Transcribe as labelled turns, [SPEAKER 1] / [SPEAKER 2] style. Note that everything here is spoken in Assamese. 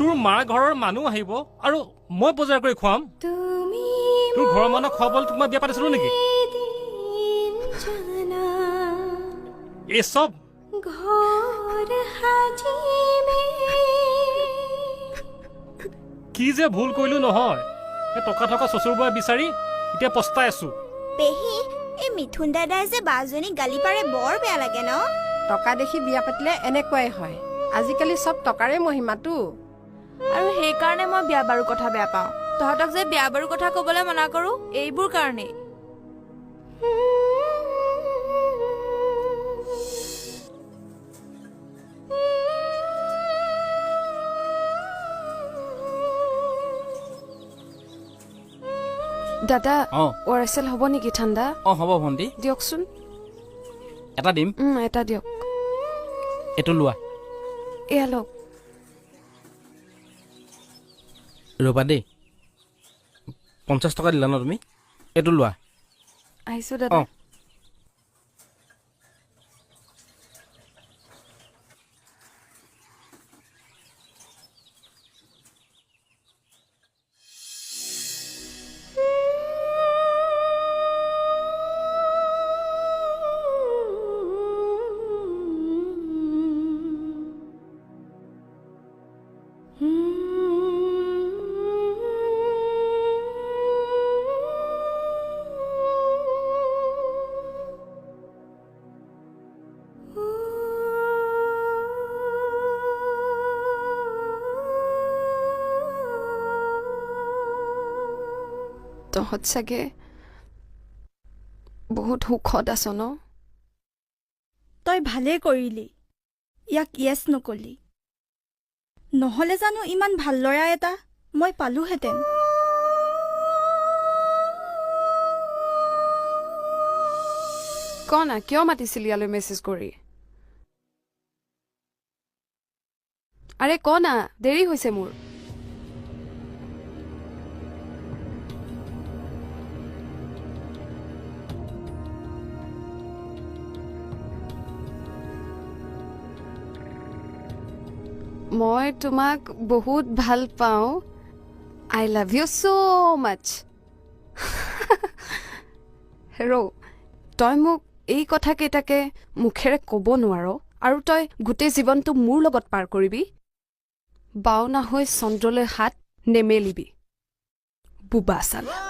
[SPEAKER 1] তোৰ মাৰ ঘৰৰ মানুহ আহিব আৰু মই বজাৰ কৰি খুৱাম? তোৰ ঘৰৰ মানুহক খুৱাবলৈ তোক মই বিয়া পাতিছিলো নেকি? এই চব কি যে ভুল কৰিলো নহয়, এই টকা থকা চচুৰ বুঢ়া বিচাৰি এতিয়া পস্তাই আছো।
[SPEAKER 2] পেহী, এই মিথুন দাদাই যে বাজনীক গালি পাৰে, বৰ বেয়া লাগে ন?
[SPEAKER 3] টকা দেখি বিয়া পাতিলে এনেকুৱাই হয়। আজিকালি চব টকাৰে মহিমাটো।
[SPEAKER 4] আৰু সেইকাৰণে মই বিয়া বাৰু কথা বেয়া পাওঁ। তহঁতক যে বিয়া বাৰু কথা ক'বলৈ মানা কৰো, এইবোৰ কাৰণেই।
[SPEAKER 5] দাদা, অ' আৰ এছ এল হ'ব নেকি ঠাণ্ডা?
[SPEAKER 6] অঁ, হ'ব ভণ্টি।
[SPEAKER 5] দিয়কচোন।
[SPEAKER 6] এটা দিম?
[SPEAKER 5] এটা দিয়ক।
[SPEAKER 6] এইটো লোৱা।
[SPEAKER 5] এয়া লওক।
[SPEAKER 6] ৰ'বা দেই। 50 টকা দিলা ন তুমি? এইটো লোৱা।
[SPEAKER 5] আহিছোঁ দাদা।
[SPEAKER 6] অঁ।
[SPEAKER 5] তহঁত চাগে বহুত সুখত আছ ন?
[SPEAKER 7] তই ভালেই কৰিলি ইয়াক য়েছ নকলি। নহ'লে জানো ইমান ভাল ল'ৰা এটা মই পালোহেঁতেন?
[SPEAKER 5] ক না, কিয় মাতিছিলি ইয়ালৈ মেছেজ কৰি? আৰে ক না, দেৰি হৈছে মোৰ। মই তোমাক বহুত ভাল পাওঁ। I love you so much. হেৰ', তই মোক এই কথাকেইটাকে মুখেৰে ক'ব নোৱাৰ আৰু তই গোটেই জীৱনটো মোৰ লগত পাৰ কৰিবি? বাওনা হৈ চন্দ্ৰলৈ হাত নেমেলিবি, বোবা চালা।